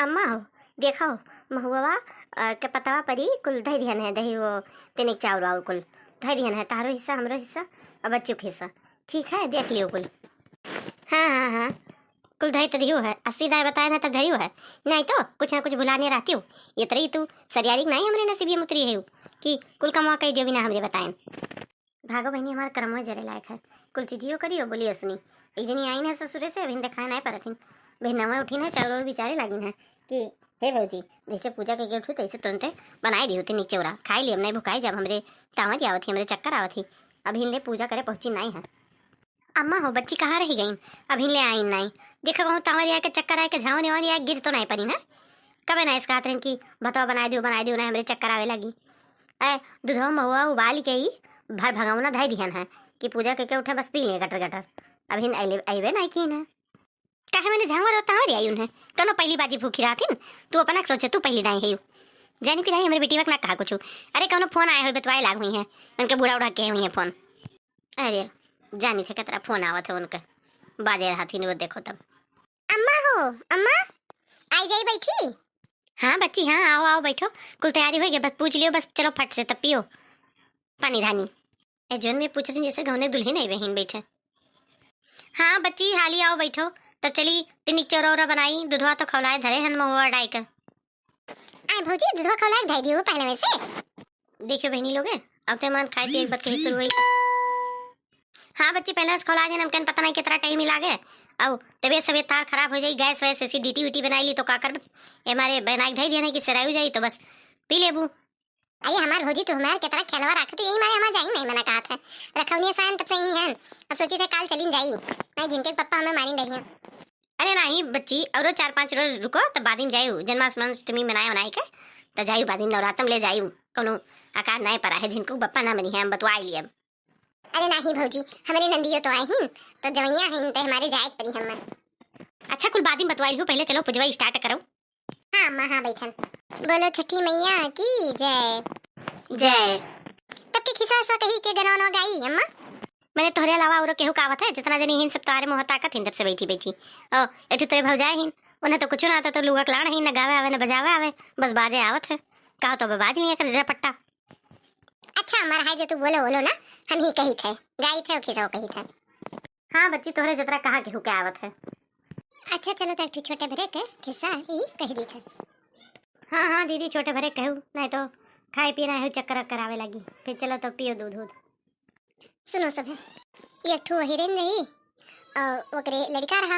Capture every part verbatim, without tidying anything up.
अम्मा हो, देखो, महुआ, अ, के पतवा परी कुल धइ दिहन है, दही वो, तिनिक चाउर वाउर कुल धइ दिहन है, तहरो हिस्सा, हमरो हिस्सा, और बच्चू के हिस्सा। ठीक है, देख लियो कुल। हाँ, हाँ, हाँ, कुल धइ तो दियो है, अस्सी दाय बताए ना तब धरियो है, नहीं तो कुछ ना कुछ भुलाने रहती हो। ये तरह तू सरियारी के नहीं हमरे नसीबिये में उतरी है कि कुल कमवा कइ दियो बिना हमरे बताए। भागो बहिनी, हमार करमवा जरे लायक है। कुल चिट्ठियो करियो, बोलियो सुनी। एक जनी आइन है ससुरे से, अभिन देखाए नाय परत हिन। बहिनवा उठिन है, चाउर बिचारे लागिन है कि हे भौजी, जैसे पूजा कइके उठू, तैसे तुरंते बनाए दियो तिनिक चौरा। खाए लियम, नाय भुखाए जाब, हमरे तावत आवत ही, हमरे चक्कर आवत ही। अभिन ले पूजा करे पहुँची नाय है। अम्मा हो, बच्ची कहाँ रहि गइन? अभिन ले आइन नाय। देखा कहूँ तावत आके चक्कर आए के झावन आए गिर तो नाय परी ना? कबे ना इसका हाथ रहन कि भतवा बनाए दियो, बनाए दियो, ना हमरे चक्कर आवे लागी। ए, दुधवा महुआ उबाल के ही भर भगौना धइ दिहन है कि पूजा कइके उठे बस पी ले गटर गटर। अभिन अइले, अइबे नाय कीन है। काहे मने झावर होता हो रे आई उन्हें? कौनो पहली बाजी भूखी रहथिन? तू अपना सोचे, तू पहली नाय है यू। जानी कि नाय हमरे बेटी वक ना कहा कुछ। अरे कौनो फोन आए हुए बतवाए लाग हुई है। उनके बूढ़ा उड़ा के हुई है फोन। अरे जानी थे कतरा फोन आवत है उनके। बाजे रहथिन वो देखो तब। अम्मा हो, अम्मा, आई जाई बैठी। हाँ बच्ची, हाँ, आओ, आओ, बैठो। कुल तैयारी होइ गई, बस पूज लियो, बस चलो फट से तब पियो पानी धानी। ए, जोन में पूछत हन, जैसे गौने दुल्हन आई बहिन बैठे। हाँ बच्ची, हाली आओ, बैठो। तब चली, तिनिक चौरा उरा बनाई, दुधवा तो खौलाए धरे हन महुआ डाई के। आए भौजी, दुधवा खौलाए धइ दियो पहले में से। देखियो बहिनी लोगे, अब ते मन खाए पिए के बात कही शुरू हुई। हाँ बच्ची, पहले से खौला देन, हमकन पता नहीं कितना टाइम ही लागे। अब तबीयत सबियत तार खराब हो जाई, गैस वैस एसिडिटी उटी बनाई ली तो का करबे? ए मारे बनाई के धई दिया नहीं कि सेराई हो जाई तो बस पी लेबू। अरे हमार भौजी, तू हमार कितना ख्यालवा रखे, तू यही मारे हमार जाई नहीं मना कहत है। रखौनिया सान तब से ही हैं, अब सोची थे काल चलिन जाई, नहीं जिनके पप्पा हमें मारिन डरिया। अरे नहीं बच्ची, औरो चार पाँच रोज रुको, तब बादिन जायु, जन्माष्टमी मनाए उनाए के, त जायु बादिन नवरातम ले जायु, कौनो आकार नाय परा है, जिनको बप्पा ना बनी है, हम बतवाई लियब। अरे नाही भौजी, हमरे नंदियो तो आए हिन, तो जवैया हिन, ते हमारे जाए के परी हम्मा। अच्छा, कुल बादिन बतवाई लियो, पहले चलो पूजवा start करो। हाँ अम्मा, हाँ बैठन। बोलो छठी मैया की जय। जय। तब के खिस्सा उस्सा कही के गनवा नवा गाई अम्मा? मने तोहरे अलावा औरो केहू का आवत है? जितना जनी हिन सब तोहरे मुँह ताकत हिन तब से बैठी बैठी। ओ, एठू तोरे भौजाई हिन, उन्हें तो कुछ ना आता, तो लुगा के लाड़ हिन, न गावे आवे, न बजावे आवे, बस बाजे आवत है। कहो तो बाज लिया कर जरा पट्टा। अच्छा, अम्मा रहाई दे, तू बोलो, बोलो ना, हम ही कही थे, गाई थे, खिस्सा कही थे। हाँ बच्ची, तोहरे जतरा कहाँ केहू के आवत है। अच्छा चलो, तो एक ठो छोटे भरे के खिस्सा ही कह दी थे। हाँ, हाँ दीदी, छोटे भरे कहू, नहीं तो खाए पिए ना हो, चक्कर वक्कर आवे लगी, फिर चलो तो पियो दूध वूध। सुनो सब, एक ठो हिरन रही और ओकरे लड़का रहा।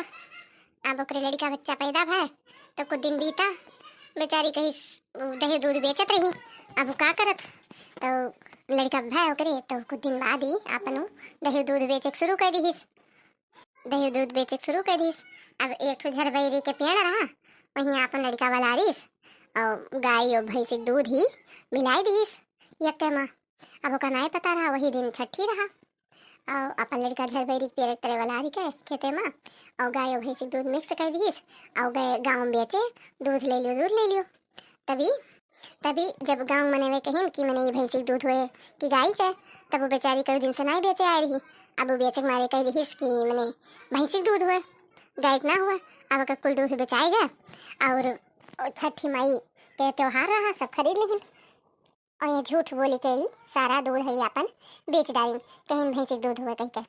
अब ओकरे लड़का बच्चा पैदा भय तो कुछ दिन बीता, बेचारी कही स-, उ दही दूध बेचत रही। अब उ का करत, तो लड़का भय ओकरे, तो कुछ दिन बाद ही आपन उ दही दूध बेचे के शुरू कर दिहिस। दही दूध बेचे के शुरू कर दिहिस। अब एक ठो झरबैरी के पेड़ रहा, वहीं आपन लड़का वलारिस और गाय और भैंस के दूध ही मिलाई दिहिस यक्के मा। अब ओका नाय पता रहा, वही दिन छठी रहा। और अपन लड़का झरबैरी के पेड़ के तरे वलारी के खेते मा, और गाय और भैंस के दूध mix कर दिहिस, और गए गाँव में बेचे, दूध ले लियो, दूध ले लियो। तभी, तभी जब गाँव मने वे कहिन कि मने ई भैंस के दूध हुए कि गाय के, तब वो बेचारी कई दिन से नाय बेचे आए रही। अब वो बेचे के मारे कह दिहिस कि मने भैंस के दूध हुए, गाय के ना हुए। अब ओकर कुल दूध बेचाए गए, और छठी माई के त्योहार रहा, सब खरीद लिहिन। और ये झूठ बोली के ई सारा दूध है आपन बेच डालिन, कहीं भैंस के दूध हुए कह के।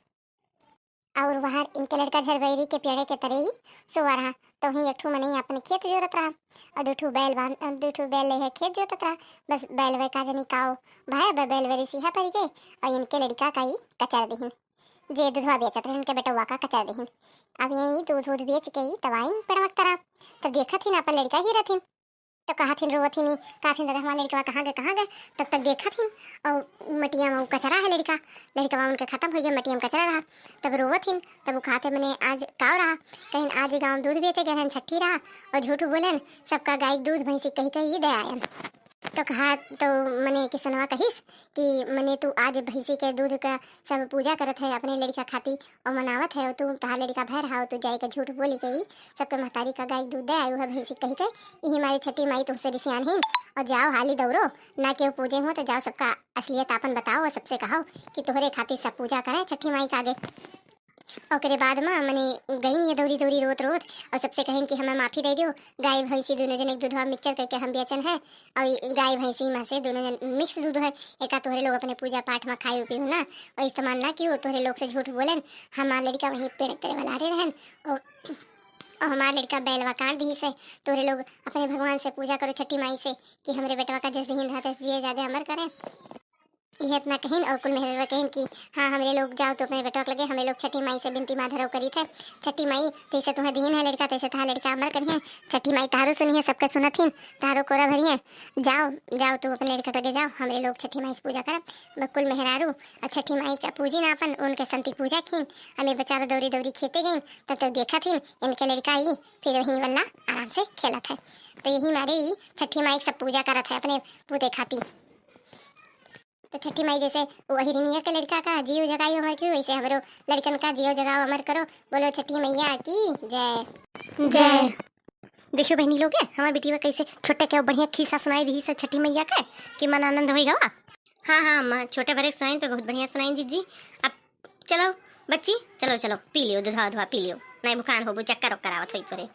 और वहाँ इनके लड़का झरबैरी के पेड़े के तरे ही सोवा रहा, तो वहीं एक ठो मनई आपन खेत जोतत रहा और दो ठो बैल बांध, दो ठो बैल ले है खेत जोतत रहा। बस बैल वे का जनी काओ भाई, ब-, बैल वेरी सीहा पड़ गए और इनके लड़का का ही कचर दिहिन, जे दूधवा बेचत रहे इनके बेटवा का कचर दिहिन। अब यही दूध वूध बेच के ही तब आइन पड़वक तरह, तब देखत ही ना अपन लड़का ही रहथिन। तो कहत हिन, रोवत हिन, कहत हिन, "दादा, हमार लड़कवा कहाँ गए, कहाँ गए?" तब तक देखत हिन, और मटिया में उ कचरा है लड़का, लड़कवा उनके खत्म हो गया, मटिया में कचरा रहा। तब रोवत हिन, तब उ कहत है, "मने आज काव रहा?" कहिन, "आज गाँव दूध बेचे गए रहन, छठी रहा, और झूठ बोलन, सबका गाय के दूध भैंसी कही कही दे आयन।" तो कहा, तो मने किसनवा कहिस कि मने तू आज भैंसी के दूध का सब पूजा करत है अपने लड़का खाती, और मनावत है, तू तहार लड़का भय रहा, तू जाए के झूठ बोली के ही सबके महतारी का गाय दूध दे आयु है भैंसी कही के, यही मारे छठी माई तुमसे रिसियान हिन, और जाओ हाली दौड़ो, ना केहू पूजे हो तो जाओ सबका असलियत आपन बताओ और सबसे कहो कि तोहरे खातिर सब पूजा करे छठी माई का आगे। ओकरे बाद मा मने गइन ये दौरी दौरी रोत रोत, और सबसे कहिन कि हमें माफी दे दियो, गाय भैंसी दोनों जने के दूधवा मिक्सचर करके हम बेचन है, और ई गाय भैंसी मा से दोनों जन मिक्स दूध है, एका तोहरे लोग अपने पूजा पाठ मा खाए पीओ ना, और इस्तेमाल ना कियो, तोहरे लोग से झूठ बोलन, हमार लड़का वहीं पेड़ तरे वाला रहन, और, और हमार लड़का बैलवा काट दी से, तोहरे लोग अपने भगवान से पूजा करो छठी माई से कि हमरे बेटवा का जस दिन रहत जिए जादे अमर करें। इहे इतना कहिन और कुल मेहरवा कहिन कि हाँ, हमरे लोग जाओ तो अपने बेटवा के लगे, हमरे लोग छठी माई से बिनती माधरव करी थे। छठी माई, जैसे तुम्हें दीन है लड़का, तैसे तहार लड़का अमर करिए। छठी माई तारो सुनी है, सबके सुनत हिन, तारो कोरा भरिए। जाओ, जाओ तू अपने लड़का के लगे जाओ, हमरे लोग छठी माई से पूजा करब। बकुल मेहरारू और छठी माई का पूजी ना अपन, उनके संती पूजा कीन। हमें बेचारा दौरी दौरी खेते गईन, तब तक देखा थीन इनके लड़का आई फिर वहीं वल्ला आराम से खेलत है। तो यही मारे ही छठी माई के सब पूजा करत है अपने पूते खाती। तो छठी माई जैसे वो अहिरनिया के लड़का का जियो जगाई अमर कियो, वैसे हमरो लड़कन का जियो जगाओ अमर करो। बोलो छठी मैया की जय। जय। देखियो बहनी लोग, हमार बेटीवा कैसे छोटे के बढ़िया खिस्सा सुनाई दी से छठी मैया के, कि मन आनंद होई गवा। हाँ हाँ अम्मा, छोटे बड़े सुनाइन तो बहुत बढ़िया सुनाइन जीजी। अब चलो बच्ची, चलो चलो पी लियो, दूधवा दूधवा पी लियो, नहीं भुखान होबो, चक्कर ओक्कर आवत होई तोरे।